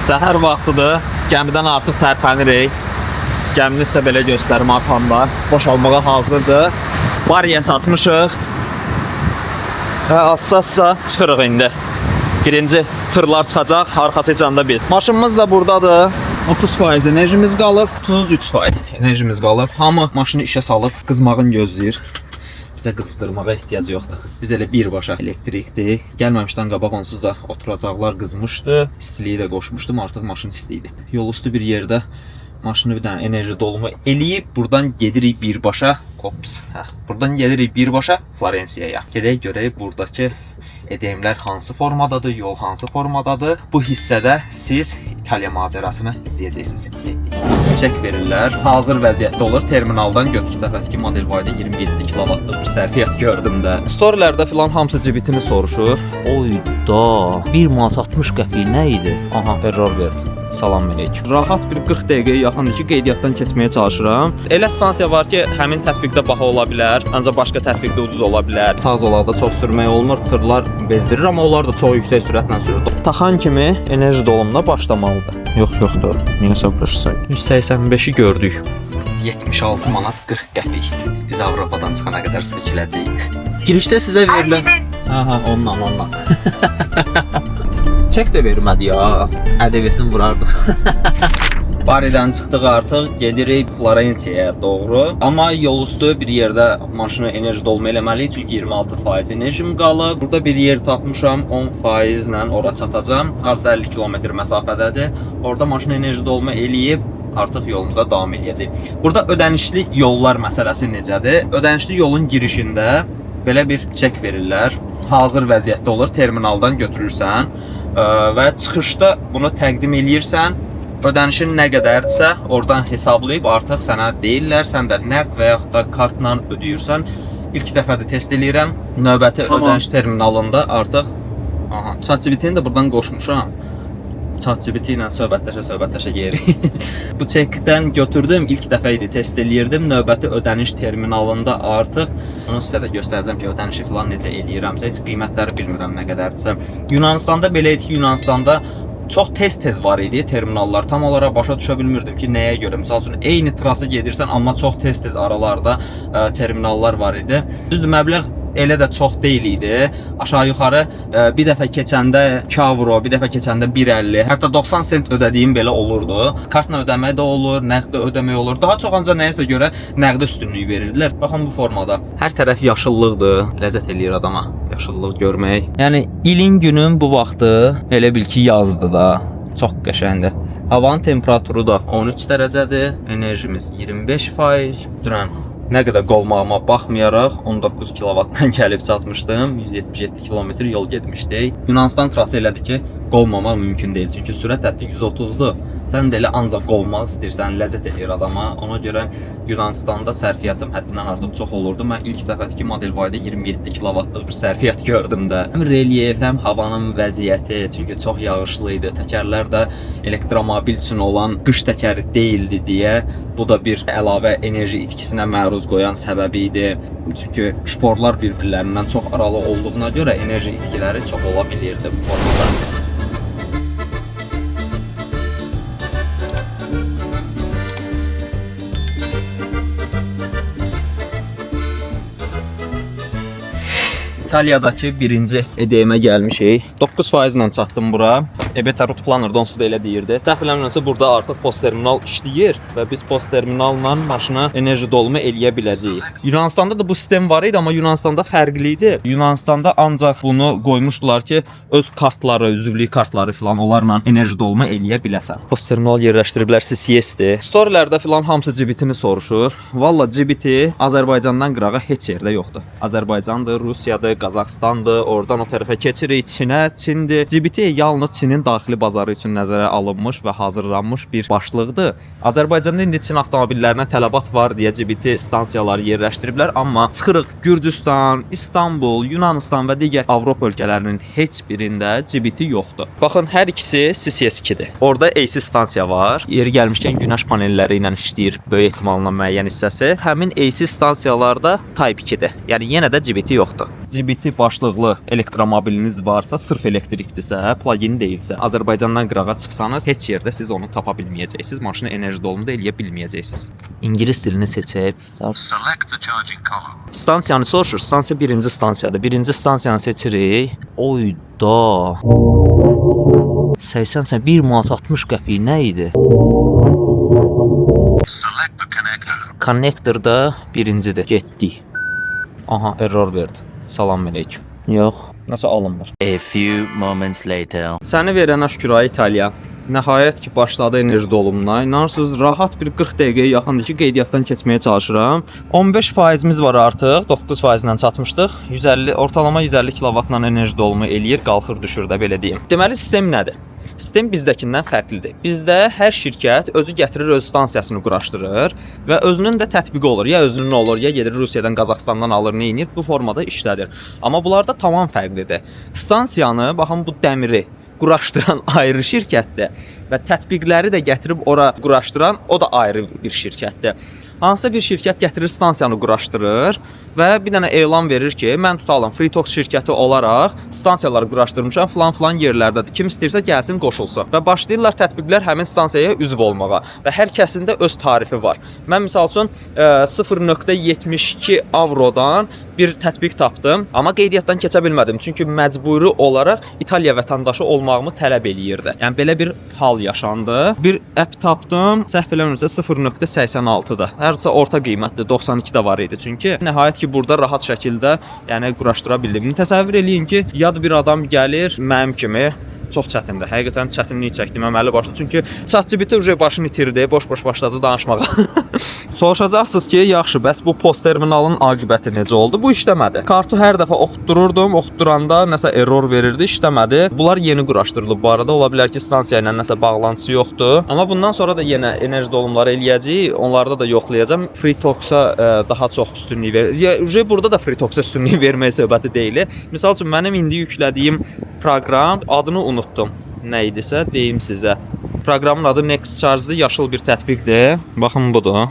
Səhər vaxtıdır. Gəmidən artıq tərpənirik. Gəmini sizə belə göstərim arxamda. Boşalmağa hazırdır. Bariyə çatmışıq. Və asta-asta çıxırıq indi. Birinci tırlar çıxacaq, arxasıcan da biz. Maşınımız da burdadır. 30% enerjimiz qalıb, 33% enerjimiz qalıb. Hamı maşını işə salıb qızmağın gözləyir. Bizə qızdırmağa ehtiyacı yoxdur. Biz elə birbaşa elektrikdir. Gəlməmişdən qabaq onsuz da oturacaqlar qızmışdı. İstiliyi də qoşmuşdum, artıq maşın isti idi. Yolüstü bir yerdə maşını bir dənə enerji dolumu eləyib burdan gedirik birbaşa. Ops. Hə, burdan gedirik birbaşa Florensiyaya. Gedək görək burdakı EDM-lər hansı formadadır, yol hansı formadadır. Bu hissədə siz İtaliya macərasını izləyəcəksiniz. Getdik. Çek verirlər. Hazır vəziyyətdə olur. Terminaldan götür. Dəfəki Model Y-də 27 kilovatlıq bir sərfiyyat gördüm də. Storylərdə filan hamısı cibitini soruşur. Oyda 1 manat 60 qəpik nə idi? Aha, error verdi. Salam əleykum. Rahat bir 40 dəqiqəyə yaxındır ki, qeydiyyatdan keçməyə çalışıram. Elə stansiya var ki, həmin tətbiqdə baha ola bilər, ancaq başqa tətbiqdə ucuz ola bilər. Sağ zolaqda çox sürmək olmur, tırlar bezdirir, amma onlar da çox yüksək sürətlə sürür. Taxan kimi enerji dolumuna başlamalıdır. Yox, yoxdur. Niyə hesablaşırsan? 185-i gördük. 76 manat 40 qəpik. Biz Avropadan çıxana qədər söküləcəyik. Girişdə sizə verilən Aha, ondan, ondan. Çek də vermədi ya. ƏDV-sini vurardıq. Baridən çıxdıq artıq, gedirik Florensiyaya doğru. Amma yolüstü bir yerdə maşını enerji dolma eləməliyik, çünki 26% enerjim qalıb. Burada bir yer tapmışam, 10% ilə ora çatacam. Arsa 50 kilometr məsafədədir. Orada maşını enerji dolma eləyib artıq yolumuza davam eləyəcəyik. Burada ödənişli yollar məsələsi necədir? Ödənişli yolun girişində belə bir çek verirlər. Hazır vəziyyətdə olur, terminaldan götürürsən və çıxışda bunu təqdim eləyirsən. Ödənişin nə qədərdirsə, oradan hesablayıb artıq sənə deyirlər, sən də nəqd və yaxud da kartla ödəyirsən. İlk dəfədir test eləyirəm. Növbəti Tamam. ödəniş terminalında artıq aha, ChatGPT-ni də burdan qoşmuşam. ChatGPT ilə söhbətləşə-söhbətləşə yerik. Bu çekdən götürdüm, ilk dəfə idi test eləyirdim. Növbəti ödəniş terminalında artıq onu sizə də göstərəcəm ki, ödənişi falan necə eləyirəmsə, heç qiymətləri bilmirəm nə qədərdirsə. Yunanistanda belə idi ki, Yunanistanda çox tez-tez var idi terminallar. Tam olaraq başa düşə bilmirdim ki, nəyə görə. Məsəl üçün eyni trası gedirsən, amma çox tez-tez aralarda terminallar var idi. Düzdür, məbləğ elə də çox deyil idi. Aşağı-yuxarı bir dəfə keçəndə 2 avro, bir dəfə keçəndə 1.50, hətta 90 sent ödədiyim belə olurdu. Kartla ödəmək də olur, nəqd ödəmək olur. Daha çox ancaq nəyəsə görə nəqdə üstünlük verirdilər. Baxın bu formada. Hər tərəf yaşıllıqdır. Ləzzət eləyir adama yaşıllıq görmək. Yəni ilin günün bu vaxtı elə bil ki yazdır da. Çox qəşəngdir. Havanın temperaturu da 13 dərəcədir. Enerjimiz 25%. Dünən nə qədər qovmağıma baxmayaraq 19 kilovatdan gəlib çatmışdım. 177 kilometr yol getmişdik. Yunanistan trası elədi ki, qovmamaq mümkün deyil. Çünki sürət həddi 130-dur. Sən də elə ancaq qovmaq istəyirsən, ləzzət eləyir adama. Ona görə Yunanistanda sərfiyyatım həddindən artıq çox olurdu. Mən ilk dəfədir ki, Model Y-da 27 kilovatlıq bir sərfiyyat gördüm də. Həm relyef, həm havanın vəziyyəti, çünki çox yağışlı idi. Təkərlər də elektromobil üçün olan qış təkəri deyildi deyə bu da bir əlavə enerji itkisinə məruz qoyan səbəbi idi. Çünki şporlar bir-birlərindən çox aralı olduğuna görə enerji itkiləri çox ola bilirdi bu formada. İtaliyadakı birinci EDM-ə gəlmişik. 9% ilə çatdım bura. EBT Route Planner-da onsuz da elə deyirdi. Səhv eləmirəmsə burada artıq post terminal işləyir və biz post terminalla maşına enerji dolumu eləyə biləcəyik. Yunanistanda da bu sistem var idi, amma Yunanistanda fərqli idi. Yunanistanda ancaq bunu qoymuşdular ki, öz kartları, üzvlük kartları filan onlarla enerji dolumu eləyə biləsən. Post terminal yerləşdiriblər, CCS-dir. Storylərdə filan hamısı cibitini soruşur. Valla cibiti Azərbaycandan qırağa heç yerdə yoxdur. Azərbaycandır, Rusiyadır, Qazaxıstandır, oradan o tərəfə keçirik Çinə, Çindir. Cibiti yalnız Çinin daxili bazarı üçün nəzərə alınmış və hazırlanmış bir başlıqdır. Azərbaycanda indi Çin avtomobillərinə tələbat var deyə CBT stansiyaları yerləşdiriblər, amma çıxırıq Gürcüstan, İstanbul, Yunanistan və digər Avropa ölkələrinin heç birində CBT yoxdur. Baxın, hər ikisi CCS2-dir. Orada AC stansiya var. Yeri gəlmişkən günəş panelləri ilə işləyir böyük ehtimalla müəyyən hissəsi. Həmin AC stansiyalarda Type 2-dir. Yəni yenə də CBT yoxdur. GBT başlıqlı elektromobiliniz varsa, sırf elektrikdirsə, plug-in deyilsə, Azərbaycandan qırağa çıxsanız, heç yerdə siz onu tapa bilməyəcəksiniz. Maşını enerji dolumu da eləyə bilməyəcəksiniz. İngilis dilini seçək. Start. Select the charging column. Stansiyanı soruşur. Stansiya birinci stansiyadır. Birinci stansiyanı seçirik. Oyda. 80 sən 1 manat 60 qəpik nə idi? Select the connector. Connector da birincidir. Getdik. Aha, error verdi. Salam əleykum. Yox. Nəsə alınmır. A few moments later. Səni verənə şükür ay İtaliya. Nəhayət ki, başladı enerji dolumuna. İnanırsınız, rahat bir 40 dəqiqəyə yaxındır ki, qeydiyyatdan keçməyə çalışıram. 15 faizimiz var artıq, 9 faizlə çatmışdıq. 150 ortalama 150 kilovatla enerji dolumu eləyir, qalxır, düşür də belə deyim. Deməli sistem nədir? Sistem bizdəkindən fərqlidir. Bizdə hər şirkət özü gətirir öz stansiyasını quraşdırır və özünün də tətbiqi olur. Ya özünün olur, ya gedir Rusiyadan, Qazaxıstandan alır, nə edir? Bu formada işlədir. Amma bunlarda tamam fərqlidir. Stansiyanı, baxın bu dəmiri quraşdıran ayrı şirkətdir və tətbiqləri də gətirib ora quraşdıran o da ayrı bir şirkətdir. Hansısa bir şirkət gətirir stansiyanı quraşdırır və bir dənə elan verir ki, mən tutalım Freetox şirkəti olaraq stansiyaları quraşdırmışam filan-filan yerlərdədir. Kim istəyirsə gəlsin qoşulsun. Və başlayırlar tətbiqlər həmin stansiyaya üzv olmağa və hər kəsin də öz tarifi var. Mən misal üçün 0.72 avrodan bir tətbiq tapdım, amma qeydiyyatdan keçə bilmədim. Çünki məcburi olaraq İtaliya vətəndaşı olmağımı tələb eləyirdi. Yəni belə bir hal yaşandı. Bir app tapdım, səhv eləmirəmsə 0.86-da. Hardasa orta qiymətli 92 də var idi çünki. Nəhayət ki, burada rahat şəkildə yəni quraşdıra bildim. İndi təsəvvür eləyin ki, yad bir adam gəlir mənim kimi çox çətindir. Həqiqətən çətinlik çəkdim əməli başlı. Çünki ChatGPT uje başını itirdi, boş-boş başladı danışmağa. Soruşacaqsınız ki, yaxşı, bəs bu post terminalın aqibəti necə oldu? Bu işləmədi. Kartı hər dəfə oxutdururdum, oxutduranda nəsə error verirdi, işləmədi. Bunlar yeni quraşdırılıb bu arada. Ola bilər ki, stansiya ilə nəsə bağlantısı yoxdur. Amma bundan sonra da yenə enerji dolumları eləyəcəyik. Onlarda da yoxlayacağam. Freetox-a daha çox üstünlük verir. Ya, uje burada da Freetox-a üstünlük verməyə söhbəti deyil. Misal üçün mənim indi yüklədiyim proqram adını unutdum. Nə idisə deyim sizə. Proqramın adı Next Charge-dır, yaşıl bir tətbiqdir. Baxın budur.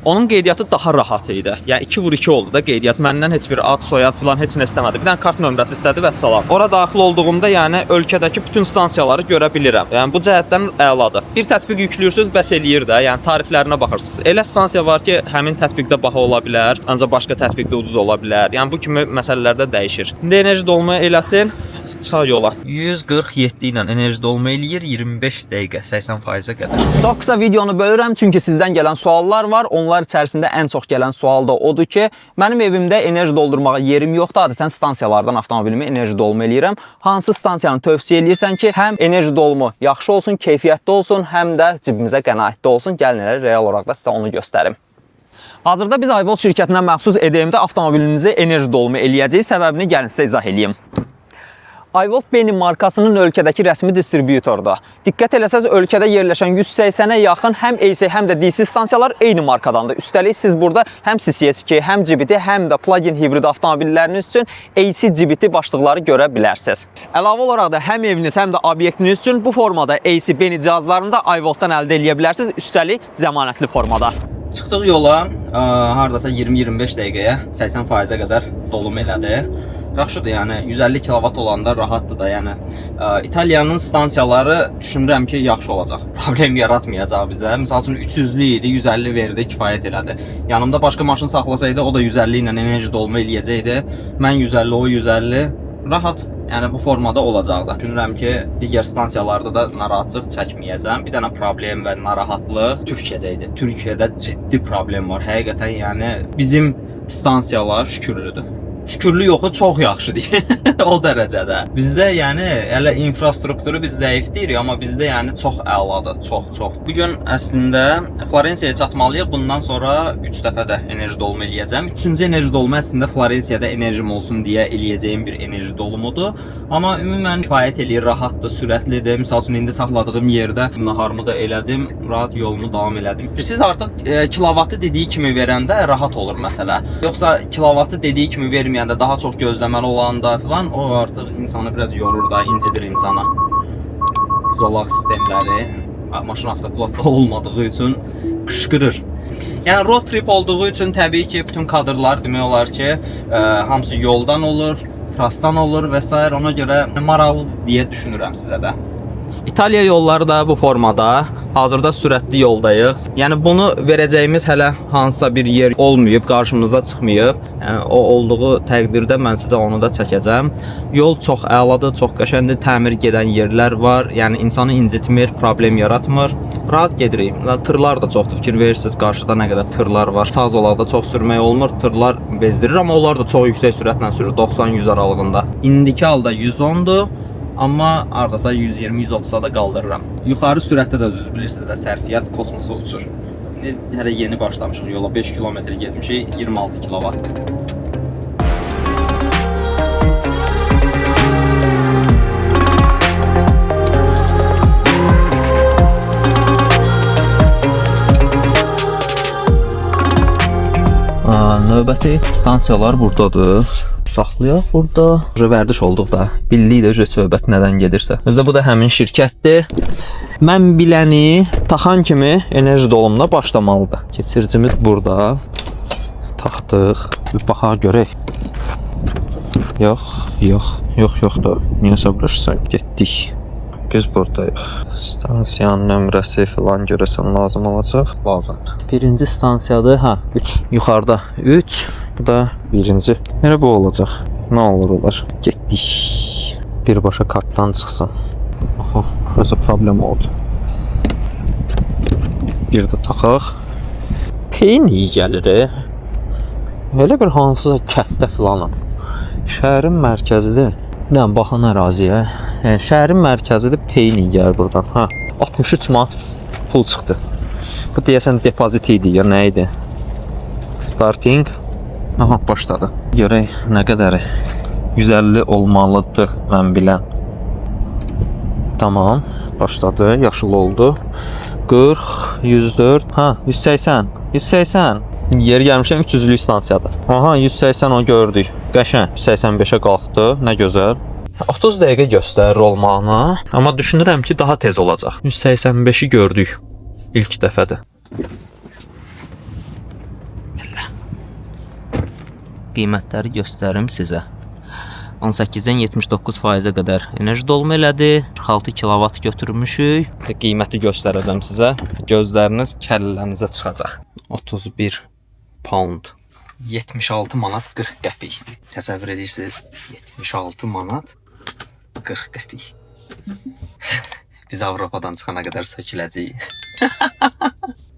Onun qeydiyyatı daha rahat idi. Yəni 2 vur 2 oldu da qeydiyyat. Məndən heç bir ad, soyad filan heç nə istəmədi. Bir dənə kart nömrəsi istədi və salam. Ora daxil olduğumda yəni ölkədəki bütün stansiyaları görə bilirəm. Yəni bu cəhətdən əladır. Bir tətbiq yükləyürsüz, bəs eləyir də. Yəni tariflərinə baxırsınız. Elə stansiya var ki, həmin tətbiqdə baha ola bilər, ancaq başqa tətbiqdə ucuz ola bilər. Yəni bu kimi məsələlərdə dəyişir. İndi enerji dolma eləsin. Çıxaq yola. 147 ilə enerji dolma eləyir 25 dəqiqə 80%-ə qədər. Çox qısa videonu bölürəm çünki sizdən gələn suallar var. Onlar içərisində ən çox gələn sual da odur ki, mənim evimdə enerji doldurmağa yerim yoxdur. Adətən stansiyalardan avtomobilimi enerji dolma eləyirəm. Hansı stansiyanı tövsiyə eləyirsən ki, həm enerji dolumu yaxşı olsun, keyfiyyətli olsun, həm də cibimizə qənaətli olsun. Gəlin elə real olaraq da sizə onu göstərim. Hazırda biz Ayvolt şirkətinə məxsus EDM-də avtomobilimizi enerji dolumu eləyəcəyik. Səbəbini gəlin sizə izah eləyim. Ayvolt Beni markasının ölkədəki rəsmi distribyutorudur. Diqqət eləsəz ölkədə yerləşən 180-ə yaxın həm AC, həm də DC stansiyalar eyni markadandır. Üstəlik siz burada həm CCS2, həm GBT, həm də plug-in hibrid avtomobilləriniz üçün AC GBT başlıqları görə bilərsiniz. Əlavə olaraq da həm eviniz, həm də obyektiniz üçün bu formada AC Beni cihazlarını da Ayvoltdan əldə eləyə bilərsiniz, üstəlik zəmanətli formada. Çıxdıq yola, hardasa 20-25 dəqiqəyə 80%-ə qədər dolum elədi. Yaxşıdır, yəni 150 kilovat olanda rahatdır da, yəni İtaliyanın stansiyaları düşünürəm ki, yaxşı olacaq. Problem yaratmayacaq bizə. Məsəl üçün 300-lü idi, 150 verdi, kifayət elədi. Yanımda başqa maşın saxlasaydı, o da 150 ilə enerji dolma eləyəcəkdi. Mən 150, o 150 rahat. Yəni bu formada olacaqdı. Düşünürəm ki, digər stansiyalarda da narahatlıq çəkməyəcəm. Bir dənə problem və narahatlıq Türkiyədə idi. Türkiyədə ciddi problem var. Həqiqətən yəni bizim stansiyalar şükürlüdür. Şükürlü yoxu çox yaxşıdır. O dərəcədə. Bizdə yəni elə infrastrukturu biz zəif deyirik, amma bizdə yəni çox əladır, çox çox. Bu gün əslində Florensiyaya çatmalıyıq. Bundan sonra 3 dəfə də enerji dolumu eləyəcəm. 3-cü enerji dolumu əslində Florensiyada enerjim olsun deyə eləyəcəyim bir enerji dolumudur. Amma ümumən kifayət eləyir, rahatdır, sürətlidir. Məsəl üçün indi saxladığım yerdə naharımı da elədim, rahat yolumu davam elədim. Siz artıq kilovatı dediyi kimi verəndə rahat olur məsələ. Yoxsa kilovatı dediyi kimi verməyəndə daha çox gözləməli olanda filan o artıq insanı biraz yorur da, incidir insana. Zolaq sistemləri maşın avtopilotda olmadığı üçün qışqırır. Yəni road trip olduğu üçün təbii ki, bütün kadrlar demək olar ki, hamısı yoldan olur, trasdan olur və sair. Ona görə maraqlı deyə düşünürəm sizə də. İtaliya yolları da bu formada. Hazırda sürətli yoldayıq. Yəni bunu verəcəyimiz hələ hansısa bir yer olmayıb, qarşımıza çıxmayıb. Yəni o olduğu təqdirdə mən sizə onu da çəkəcəm. Yol çox əladır, çox qəşəngdir. Təmir gedən yerlər var. Yəni insanı incitmir, problem yaratmır. Rahat gedirik. Tırlar da çoxdur. Fikir verirsiniz, qarşıda nə qədər tırlar var. Sağ zolaqda çox sürmək olmur. Tırlar bezdirir, amma onlar da çox yüksək sürətlə sürür, 90-100 aralığında. İndiki halda 110-dur. Amma hardasa 120-130-a da qaldırıram. Yuxarı sürətdə də düz bilirsiniz də sərfiyyat kosmosa uçur. Hələ yeni başlamışıq yola, 5 kilometr getmişik, 26 kilovat. Növbəti stansiyalar burdadır. Saxlayaq burada. Uje vərdiş olduq da. Bildik də uje söhbət nədən gedirsə. Özdə bu da həmin şirkətdir. Mən biləni taxan kimi enerji dolumuna başlamalıdır. Keçiricimiz burada. Taxdıq. Bir baxaq görək. Yox, yox, yox, yoxdur. Niyə hesablaşırsan? Getdik. Biz buradayıq. Stansiyanın nömrəsi filan görəsən lazım olacaq. Lazımdır. Birinci stansiyadır. Hə, 3. Yuxarıda 3. Bu da birinci. Elə bu olacaq. Nə olur olar. Getdik. Birbaşa kartdan çıxsın. Aha, burası problem oldu. Bir də taxaq. Peyin iyi gəlir. Elə bir hansısa kənddə filanam. Şəhərin mərkəzidir. Nə baxan əraziyə. Yəni şəhərin mərkəzidir, peyin iyi gəlir burdan. Hə. 63 manat pul çıxdı. Bu deyəsən depozit idi ya nə idi? Starting. Aha, başladı. Görək nə qədəri. 150 olmalıdır mən bilən. Tamam, başladı, yaşıl oldu. 40, 104, ha, 180, 180. Yeri gəlmişəm 300-lük stansiyadır. Aha, 180 onu gördük. Qəşəng, 185-ə qalxdı. Nə gözəl. 30 dəqiqə göstərir olmağını, amma düşünürəm ki, daha tez olacaq. 185-i gördük. İlk dəfədir. Qiymətləri göstərim sizə. 18-dən 79%-ə qədər enerji dolumu elədi. 46 kilovat götürmüşük. Qiyməti göstərəcəm sizə. Gözləriniz kəllənizə çıxacaq. 31 pound. 76 manat 40 qəpik. Təsəvvür edirsiniz? 76 manat 40 qəpik. Biz Avropadan çıxana qədər söküləcəyik.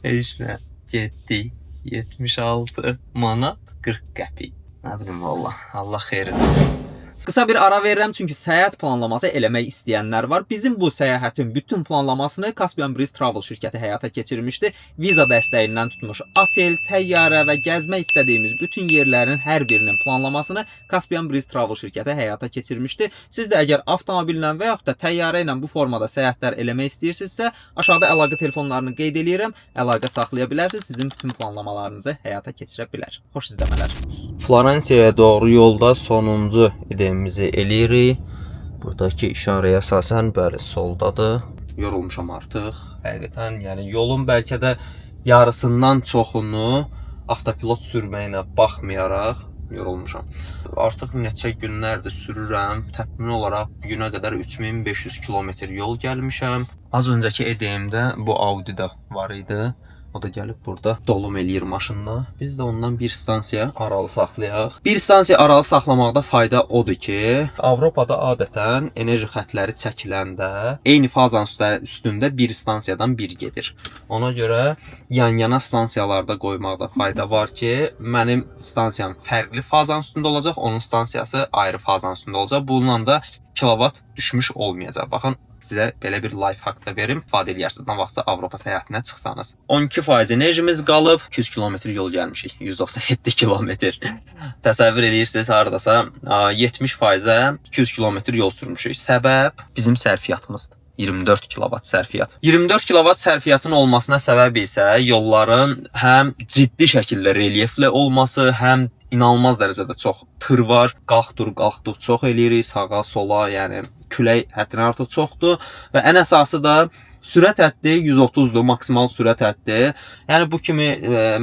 Heç nə. Getdik. 76 manat 40 qəpik. Nə bilim vallah. Allah xeyir etsin. Qısa bir ara verirəm çünki səyahət planlaması eləmək istəyənlər var. Bizim bu səyahətin bütün planlamasını Caspian Breeze Travel şirkəti həyata keçirmişdi. Viza dəstəyindən tutmuş otel, təyyarə və gəzmək istədiyimiz bütün yerlərin hər birinin planlamasını Caspian Breeze Travel şirkəti həyata keçirmişdi. Siz də əgər avtomobillə və yaxud da təyyarə ilə bu formada səyahətlər eləmək istəyirsinizsə, aşağıda əlaqə telefonlarını qeyd eləyirəm. Əlaqə saxlaya bilərsiniz. Sizin bütün planlamalarınızı həyata keçirə bilər. Xoş izləmələr. Florensiyaya doğru yolda sonuncu edemimizi eləyirik. Buradakı işarəyə əsasən bəli soldadır. Yorulmuşam artıq. Həqiqətən, yəni yolun bəlkə də yarısından çoxunu avtopilot sürməyinə baxmayaraq yorulmuşam. Artıq neçə günlərdir sürürəm. Təxmini olaraq bu günə qədər 3500 kilometr yol gəlmişəm. Az öncəki edeyimdə bu Audi də var idi. O da gəlib burada dolum eləyir maşınla. Biz də ondan bir stansiya aralı saxlayaq. Bir stansiya aralı saxlamaqda fayda odur ki, Avropada adətən enerji xətləri çəkiləndə eyni fazanın üstündə bir stansiyadan bir gedir. Ona görə yan-yana stansiyalarda qoymaqda fayda var ki, mənim stansiyam fərqli fazanın üstündə olacaq, onun stansiyası ayrı fazanın üstündə olacaq. Bununla da kilovat düşmüş olmayacaq. Baxın, sizə belə bir life hack da verim, istifadə eləyərsiniz nə vaxtsa Avropa səyahətinə çıxsanız. 12% enerjimiz qalıb, 200 kilometr yol gəlmişik. 197 kilometr. Təsəvvür eləyirsiniz, hardasa 70%-ə 200 kilometr yol sürmüşük. Səbəb bizim sərfiyyatımızdır. 24 kilovat sərfiyyat. 24 kilovat sərfiyyatın olmasına səbəb isə yolların həm ciddi şəkildə relyefli olması, həm inanılmaz dərəcədə çox tır var. Qalx dur, qalx dur çox eləyirik sağa, sola, yəni külək həddindən artıq çoxdur və ən əsası da Sürət həddi 130-dur, maksimal sürət həddi. Yəni bu kimi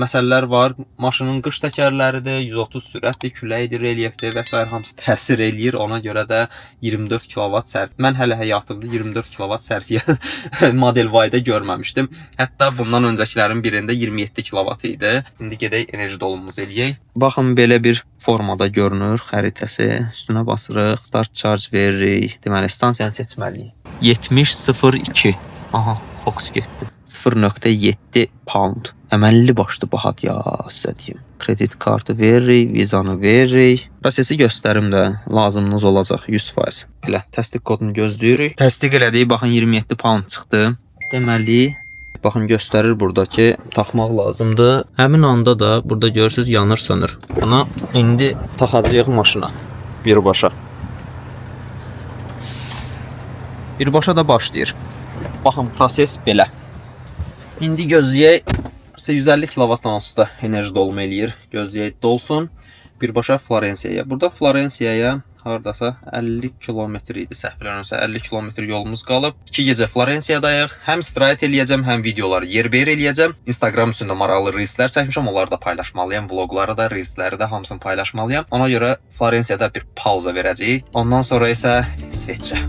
məsələlər var. Maşının qış təkərləridir, 130 sürətdir, küləkdir, relyefdir və sair hamısı təsir eləyir. Ona görə də 24 kilovat sərf. Mən hələ həyatımda 24 kilovat sərfiyyat Model Y-da görməmişdim. Hətta bundan öncəkilərin birində 27 kilovat idi. İndi gedək enerji dolumumuzu eləyək. Baxın belə bir formada görünür xəritəsi. Üstünə basırıq, start charge veririk. Deməli stansiyanı seçməliyik. 70.02. Aha, fokus getdi. 0.7 pound. Əməlli başlı bahat ya, sizə deyim. Kredit kartı veririk, vizanı veririk. Prosesi göstərim də lazımınız olacaq 100%. Belə təsdiq kodunu gözləyirik. Təsdiq elədik, baxın 27 pound çıxdı. Deməli, baxın göstərir burada ki, taxmaq lazımdır. Həmin anda da burada görürsüz yanır, sönür. Bunu indi taxacağıq maşına birbaşa. Birbaşa da başlayır. Baxın proses belə. İndi gözləyək. 150 kilovat onsuz da enerji dolumu eləyir. Gözləyək dolsun. Birbaşa Florensiyaya. Burada Florensiyaya hardasa 50 kilometr idi səhv eləmirəmsə 50 kilometr yolumuz qalıb. 2 gecə Florensiyadayıq. Həm istirahət eləyəcəm, həm videoları yerbəyer eləyəcəm. Instagram üçün də maraqlı reelslər çəkmişəm, onları da paylaşmalıyam. Vloqları da, reelsləri də hamısını paylaşmalıyam. Ona görə Florensiyada bir pauza verəcəyik. Ondan sonra isə İsveçrə.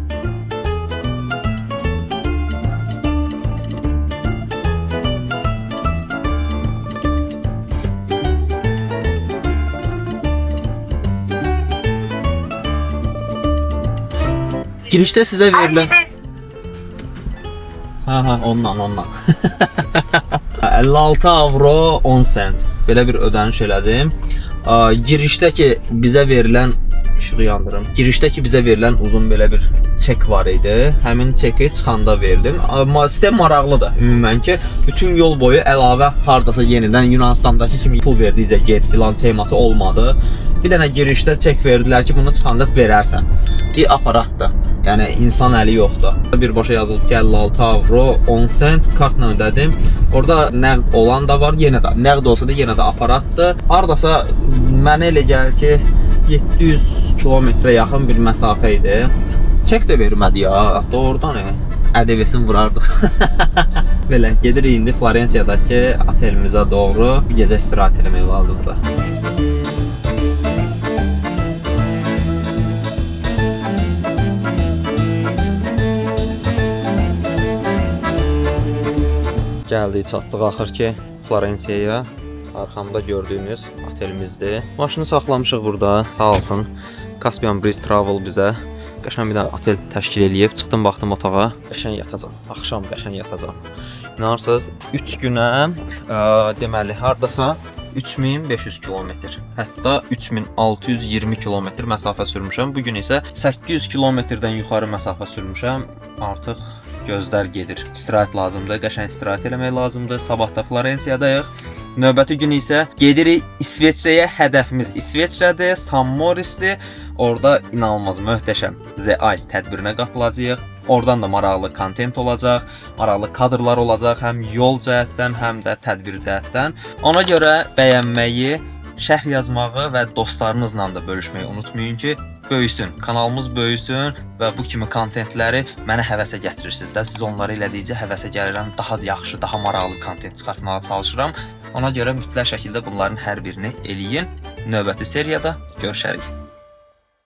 Girişdə sizə verilən Hə, ondan. 56 avro 10 sent. Belə bir ödəniş elədim. Girişdə ki bizə verilən işığı yandırım. Girişdə ki bizə verilən uzun belə bir çek var idi. Həmin çeki çıxanda verdim. Amma sistem maraqlıdır ümumən ki, bütün yol boyu əlavə hardasa yenidən Yunanistandakı kimi pul verdikcə get filan teması olmadı. Bir dənə girişdə çek verdilər ki, bunu çıxanda verərsən. Bir aparatdır. Yəni insan əli yoxdur. Birbaşa yazılıb ki, 56 avro 10 sent kartla ödədim. Orada nəqd olan da var, yenə də nəqd olsa da yenə də aparatdır. Hardasa mənə elə gəlir ki, 700 kilometrə yaxın bir məsafə idi. Çek də vermədi ya. Doğrudan ƏDV-sini vurardıq. Belə gedirik indi Florensiyadakı otelimizə doğru. Bir gecə istirahət eləmək lazımdır. Gəldik, çatdıq axır ki Florensiyaya. Arxamda gördüyünüz otelimizdir. Maşını saxlamışıq burada. Sağ olsun. Caspian Breeze Travel bizə qəşəng bir dənə otel təşkil eləyib. Çıxdım, baxdım otağa. Qəşəng yatacam. Axşam qəşəng yatacam. İnanırsınız, 3 günə deməli hardasa 3500 kilometr, hətta 3620 kilometr məsafə sürmüşəm. Bu gün isə 800 kilometrdən yuxarı məsafə sürmüşəm. Artıq gözlər gedir. İstirahət lazımdır, qəşəng istirahət eləmək lazımdır. Sabah da Florensiyadayıq. Növbəti gün isə gedirik İsveçrəyə. Hədəfimiz İsveçrədir, San Morisdir. Orada inanılmaz möhtəşəm The Ice tədbirinə qatılacağıq. Oradan da maraqlı kontent olacaq, maraqlı kadrlar olacaq, həm yol cəhətdən, həm də tədbir cəhətdən. Ona görə bəyənməyi, şərh yazmağı və dostlarınızla da bölüşməyi unutmayın ki, böyüsün, kanalımız böyüsün və bu kimi kontentləri mənə həvəsə gətirirsiniz də. Siz onları elədikcə həvəsə gəlirəm, daha yaxşı, daha maraqlı kontent çıxartmağa çalışıram. Ona görə mütləq şəkildə bunların hər birini eləyin. Növbəti seriyada görüşərik.